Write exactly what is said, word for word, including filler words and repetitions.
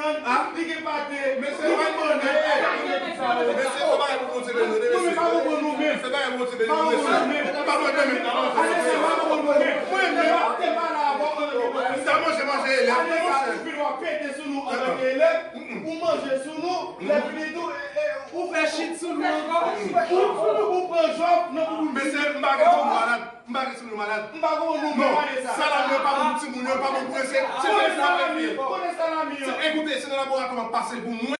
vyann, li gen pate, li gen bannann. Mesye, se bagay pou Bondye beni nou, mesye. Se bagay pou Bondye beni nou, mesye. Pa konprann menm. Mwen menm, m ap te pale avè w antanke pwofesè. Sa manje, manje elèv, manje. Ou manje sou nou, lè fini tou, ou fè chit sou nou ankò. Ou, ou pran Jòb nan pou. Mesye, m pa gen timoun malad. M pa gen timoun malad. M pa gen yon nouvèl sa. Salami yo pa bon pou timoun yo, pa bon pou yo. Se, se fè salami yo. Kote salami yo? Se, ekoute, se nan laboratwa m ap pase l pou mwen.